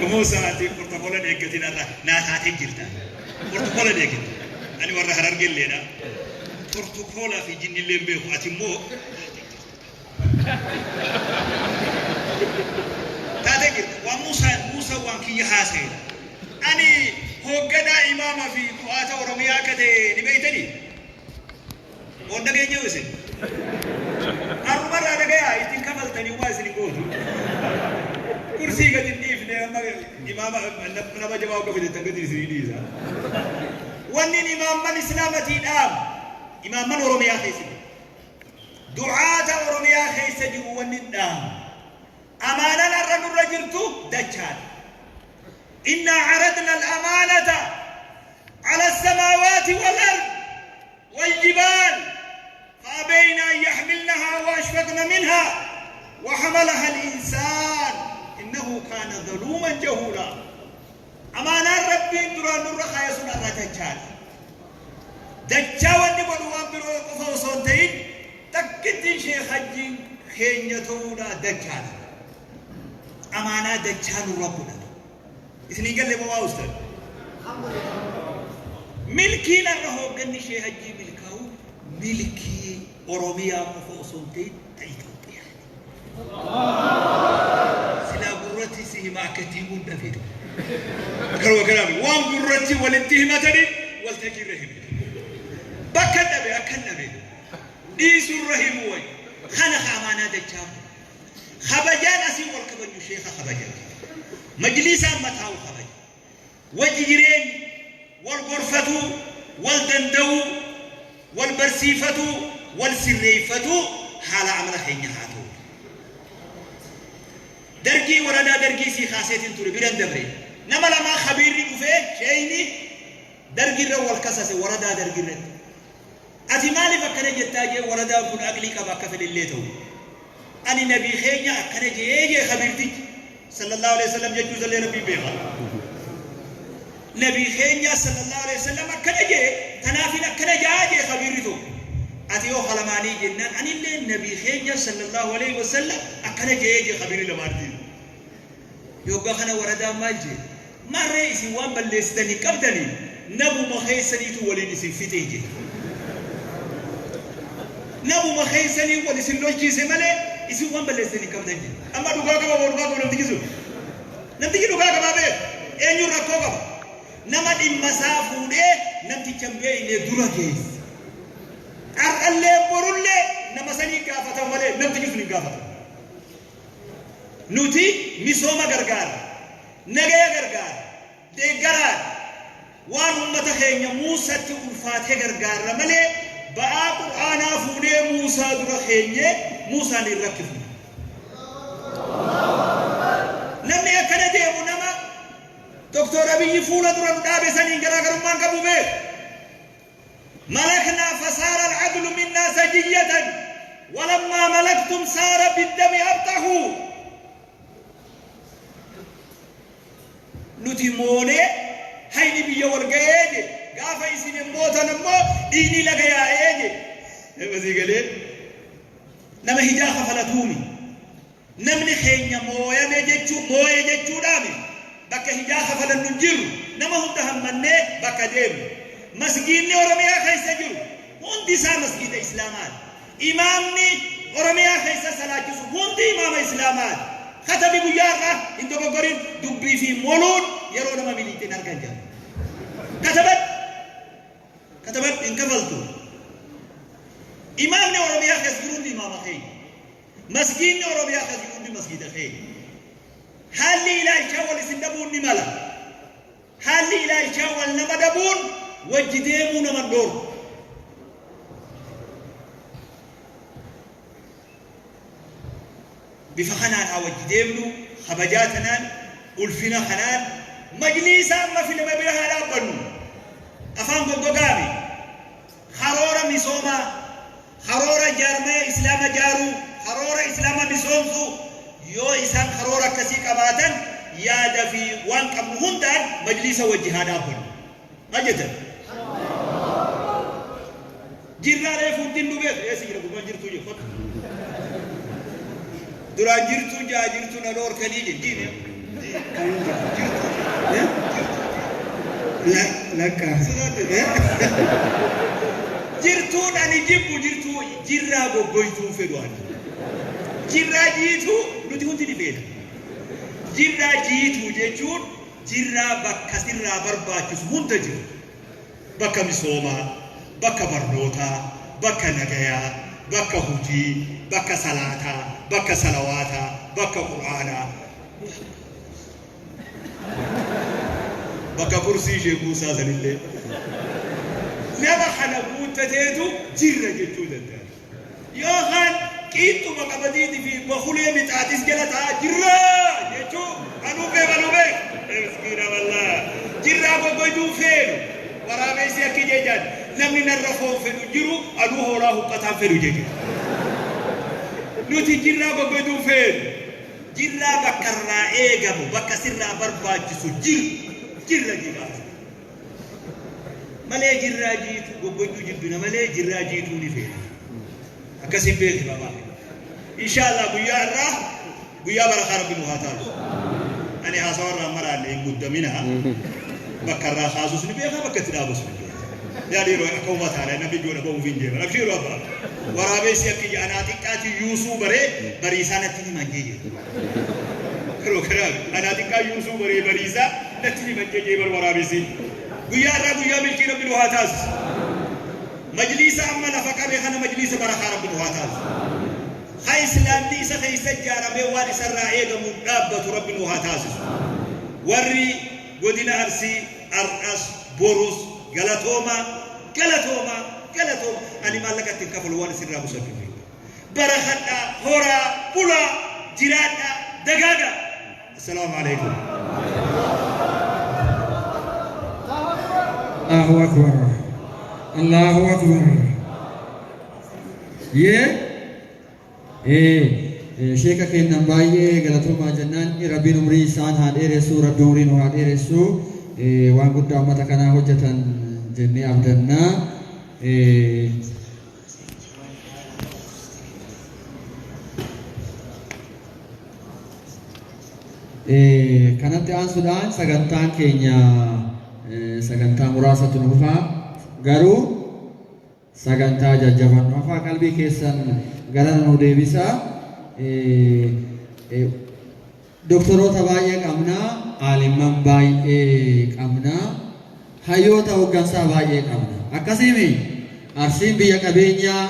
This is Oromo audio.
Muusaa ati protokoola hin eeggatin har'a naa taatee jirta. Protokoola hin eeggatin. Ani warra Harargeelleedha. Protokoola fi jinnillee hin beeku. Ati immoo taatee jirta. Waan Muusaa Muusaa waan kiyya haasa'e. Ani hoogganaa imaama fi du'aata Oromiyaa akka ta'e ni beektanii? Oon dhageenyuu isin? Har'umarraa dhagayaa ittiin kafaltanii waa isin hin gootu. Kursii gadi hin dhiifne amma imaama nama jabaa akka fidattan gadi isin dhiisa. Wanni imaamman islaamatii dhaamu imaamman Oromiyaa keessa jiru. Du'aata Oromiyaa keessa jiru wanni dhaamu. Amaanaan har'a nurra jirtu dachaadha. Innaa caradna al-amaanata ala samaawaati wal ard والجبال فأبين أن يحملنها وأشفقن منها وحملها الإنسان إنه كان ظلوما جهولا. Amaanaan Rabbiin duraan nurra kaa'e sun har'a dachaadha. Dachaa wanni godhu waan biroo qofa osoo hin ta'in takkittiin Sheekh Hajjiin keenya ta'uudha dachaadha. Amaanaa dachaa nurra godhata. Isin hin galle moo waa ustan? Milkiin har'a hoogganni Sheekh Hajjii milkaa'u milkii Oromiyaa qofa osoo hin ta'in ta Itoophiyaati. Silaa gurratti si hima akka itti himuun dhabe. Akkanuma kanaaf waan gurratti walitti himatanii waltajjii irra himu. Bakka hin dhabe akka hin dhabe dhiisurra himu wayya. Kana ka amaanaa dachaa kun. Kabajaan asiin wal kabajnu sheekha kabaja. Majliisaan mataa'u kabaja. Wajji jireenyi, wal gorfatuu, wal danda'uu, wal barsiifatuu, wal sirreeffatuu haala amala keenya haa ta'u. Dargii waradaa dargii sii kaaseetiin ture biran dabre. Nama lamaa kabiirri dhufee sheeyni dargirra wal kasase waradaa dargirratti. Ati maaliif akkana jettaa jee waradaan kun aqlii qaba akka fedhellee ta'u. Ani nabii keenya akkana je'ee jee khabiirtichi sallallahu alaihi wasallam jechuu isallee rabbiin beeka. Nabii keenya sallallahu alaihi wasallam akkana jee tanaafin akkana jaa jee khabiirri tokko. Ati yoo halamaanii jennaan anillee nabii keenya sallallahu alaihi wasallam akkana je'ee jee khabiirri lamaartiin. Yoggaa kana waradaan maal jee? Maarree isin waan balleessitan hin qabdanii nabuma keessaniitu waliin isin fixee jee. Nabuma keessanii wal isin lolchiise malee isin waan balleessitan hin qabdan jee. Amma dhugaa qaba moo dhugaa qaba namtichi sun? Namtichi dhugaa qabaa beeku. Eenyuun rakkoo qaba? Nama dhimma isaa fuudhee namticha hin beekne dura geesse. Har'allee borullee nama sanii gaafatama malee namtichi sun hin gaafatamu. Nuti misooma gargaarra, nagaya gargaarra, deeggaraadha. Waan ummata keenya Muusatti ulfaate gargaarra malee ba'aa Qur'aanaa fuunee Muusaa dura keenyee Muusaan hin rakkifnu. Namni akkana deemu nama Doktor Abiyyi fuula dura nu dhaabe saniin garaagarummaa hin qabu beeku. Malaknaa fasaara al-adlu minnaa sajiyyatan walammaa malaktum saara biddami abxahu. Nuti moonee hayni biyya wal ga'ee je gaafa isin mootan ammoo dhiigni laga yaa'ee je. Nama sii galee nama hijaa kafalatuumi. Namni keenya mooyame jechuu mooye jechuudhaami bakka hijaa kafalannu hin jirru nama hunda hammannee bakka deemnu. Masgiidni Oromiyaa keessa jiru hundi isaa masgiida Islaamaati. Imaamni Oromiyaa keessa salaachisu hundi imaama Islaamaati. Katabi guyyaa har'aa hin dogoggorin dubbii fi moluun yeroo nama miliixxe hin argan jedha. Katabadhu. Katabadhu hin kafaltu. Imaamni Oromiyaa keessa jiru hundi imaama keenya. Masgiidni Oromiyaa keessa jiru hundi masgiida keenya. Haalli ilaalchaa wal isin dhabuun ni mala. Haalli ilaalchaa wal nama dhabuun wajji deemuu nama hin dhoorku. Bifa kanaan haa wajji deemnu, kabajaa tanaan, ulfina kanaan, majliisa amma filame bira haa dhaabbannu. Afaan goggogaami. Karoora misoomaa, karoora jaarmaya Islaama jaaruu, karoora Islaama misoomsuu, yoo isaan karoora akkasii qabaatan yaada fi waan qabnu hundaan majliisa wajji haa dhaabbannu. Maal jettan? Jirraa reefu hundinuu beeku. Eessa jira gurbaan jirtuu jiru kottu. Duraan jirtuu jaa jirtuu na dhoorkanii jedhe. Diine. Lakka. Jirtuun ani jibbu jirtuu jirraa goggoytuu fedhu ani. Jirraa jiituu nuti hundi ni feena. Jirraa jiituu jechuun jirraa bakka sirraa barbaachisu hunda jiru. Bakka misoomaa, bakka barnootaa, bakka nagayaa, bakka hojii, bakka salaataa, bakka salawaataa, bakka qur'aanaa. Bakka kursii ishee buusaa sanillee. Nama kana guuttateetu jirra jechuu danda'a. Yookaan qiixxuma qamadiitii fi bakulee mixaaxis jala taa'aa jirra jechuu anuu beek anuu beek. Miskiina wallaa. Jirraa goggoyduu feenu. Waraabessi akki jechaan namni narra foon fedhu jiru anuu hoolaa huqqataan fedhu jechuudha. Nuti jirraa goggoyduu feenu. Jirraa bakka irraa eegamu bakka sirraa barbaachisu jiru jirra jigaasa. Malee jirraa jiitu goggoyduu jibbina malee jirraa jiituu ni feena. Akkasiin beeki babaa. Inshaallah guyyaa irraa guyyaa barakaa rabbi nu haa taasisu. Ani haasawa irraa maraanne hin muddamina. Bakka irraa kaasus ni beeka bakka itti dhaabus ni beeka. Yaa dhiiroo akka ummataadha namni ijoodha ba'uuf hin jeeman. Abshiiru abbaa. Waraabessi akka ija anaa xiqqaati yuusuu baree bariisaa natti himan jee jedhe. Yeroo kanaaf anaa xiqqaa yuusuu baree bariisaa natti himan jee jee bar waraabessi. Guyyaa irraa guyyaa milkii rabbi nu haa taasisu. Majliisa amma lafa qabe kana majliisa barakaa rabbi nu haa taasisu. Ha islaamni isa keessa ijaaramee waan isarraa eegamuun dhaabbatu rabbi nu haa taasisu. Warri godina Arsii har'as borus galatoomaa galatoomaa galatooma ani maallaqa ittiin kafalu waan isinirraa qusadhu hin jiru. Barakadhaa horaa bulaa jiraadhaa dagaagaa. Assalaamu alaikum. Allahu Akbar. Allahu Akbar. Yee. Ee sheeka keennan baay'ee galatoomaa jennaan rabbiin umrii isaan haa dheeressu rabbi umrii nu haa dheeressu waan guddaa ummata kanaa hojjetan jennee abdannaa. Kanatti aansuudhaan sagantaan keenya sagantaa muraasatu nu hafaa garuu sagantaa jajjabannu hafaa qalbii keessan garana nu deebisa. Doktoroota baay'ee qabna, aalimman baay'ee qabna, hayyoota hooggansaa baay'ee qabna. Akkasiimi Arsiin biyya qabeenyaa